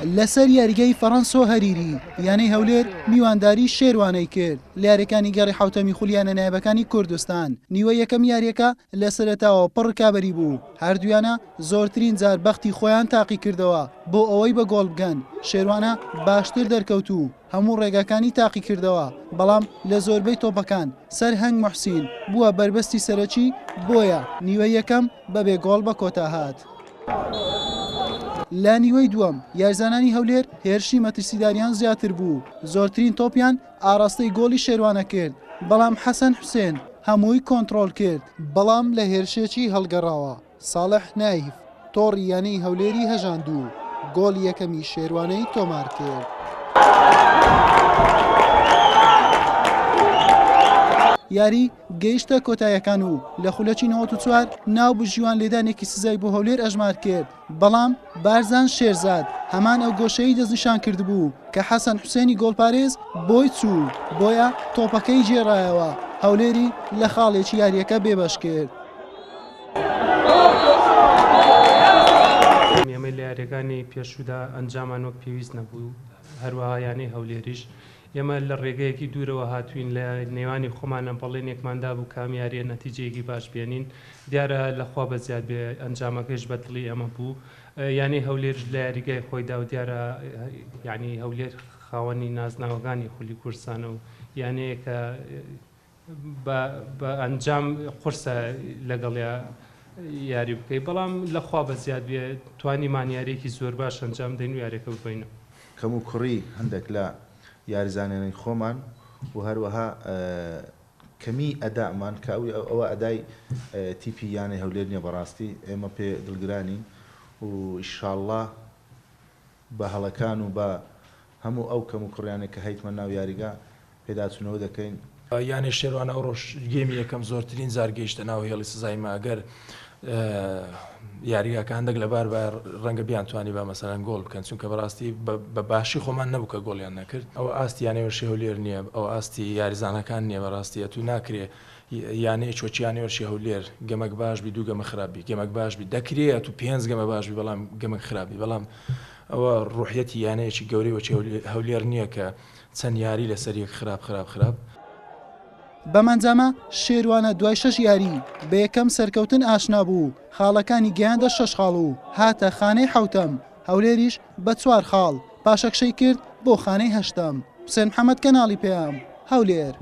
لەسەر یاریگای فەڕەنسۆ هەریری، یانەی هەولێر میوانداری شێروانەی کرد لە یارییەکانی گەڕی حەوتەمی خولی یانە نایابەکانی کوردستان. نیوەی یەکەمی یارییەکە لە سەرەتاوە پڕ رکابەری بوو، هەردوویانە زۆرترین جار بەختی خۆیان تاقیکردەوە بۆ ئەوەی بە گۆڵ بگەن، شێروانە باشتر دەرکەوت و هەموو ڕێگاکانی تاقیکردەوە، بەڵام لە زۆربەی تۆپەکان سەرهەنگ موحسین بووە بەربەستی سەرەکی، بۆیە نیوەی یەکەم بەبێ گۆڵ بە کۆتا هات. لە نیوەی دووەم یاریزانانی هەولێر هێرشی مەترسیداریان زیاتر بوو، زۆرترین تۆپیان ئاڕاستەی گۆڵی شێروانە کرد، بەڵام حەسەن حوسێن هەمووی کۆنتڕۆڵ کرد. بەڵام لە هێرشێکی هەڵگەڕاوە ساڵح نایف تۆڕی یانەی هەولێری هەژاند و گۆڵی یەکەمی شێروانەی تۆمارکرد. یاری گەیشتە کۆتاییەکان و لە خولەکی 94 ناوبژیوان لێدانێکی سزای بۆ هەولێر ئەژمار کرد، بەڵام بارزان شێرزاد هەمان ئەو گۆشەی دەستنیشان کردبوو کە حەسەن حوسێنی گۆڵپارێز بۆی چوو، بۆیە تۆپەکەی گێڕایەوە، هەولێری لە خاڵێکی یارییەکە بێبەش کرد. ئێمە لە یاریەکانی پێشوودا ئەنجامان وەک پێویست نەبوو، هەروەها یانەی هەولێریش. ئێمە لە ڕێگەیەکی دوورەوە هاتووین، لە نێوانی خۆمانە بەڵێنێکمان دابوو کە ئەم یارییە نەتیجەیەکی باش بێنین. دیارە لە خوا بەزیاد بێ ئەنجامەکەیش بە دڵی ئێمە بوو. یانەی هەولێریش لە یاریگای خۆیدا و دیارە یانی هەولێر خاوەنی نازناوەکانی خولی کوردستانە و یانەیەکە بە ئەنجام قورسە لەگەڵیا یاری بکەی بەڵام لە خوا بەزیاد بێ توانیمان یاریەکی زۆر باش ئەنجام دەین و یاریەکە ببەینەوە. کەم و کوڕی هەندێک لە یاریزانانی خۆمان و هەروەها کەمی ئەدامان کە ئەوە ئەدای تیپی یانەی هەولێر نیە بەڕاستی ئێمە پێ دڵگرانین و ئیشاڵڵا بە هەڵەکان و بە هەموو ئەو کەموکوڕیانەی کە هەیتمە ناو یاریگا پێداچوونەوە دەکەین. یانەی شێروان ئەوڕۆش گێمی یەکەم زۆرترین جار گەیشتە ناو هێڵی سزای مە ئەگەر یاریگاکە هەندێک لەبار بایە ڕەنگە بیانتوانیبا مەسەلەن گۆڵ بکەن چونکە بەڕاستی بە باشی خۆمان نەبوو کە گۆڵیان نەکرد ئەوە ئاستی یانەی وەرشی هەولێر نییە ئەوە ئاستی یاریزانەکان نییە بەڕاستی ئەتوو ناکرێ یانەیەکی وەک یانەی وەرشی هەولێر گەمەک باش بی دوو گەمە خراپ بی گەمەک باش بی دەکرێ ئەتوو پێنج گەمە باش بی بەڵام گەمەک خراپ بی بەڵام ئەوە ڕوحیەتی یانەیەکی گەورەی وەکی هەولێر نییە کە چەند یاری لەسەر یەک خراپ خراپ خراپ. بەم ئەنجامە شێروانە دوای شەش یاری بە یەکەم سەرکەوتن ئاشنا بوو و خاڵەکانی گەیاندە شەش خاڵ و هاتە خانەی حەوتەم، هەولێریش بە چوار خاڵ پاشەکشەی کرد بۆ خانەی هەشتەم. حوسێن محەمەد کەناڵی پەیام، هەولێر.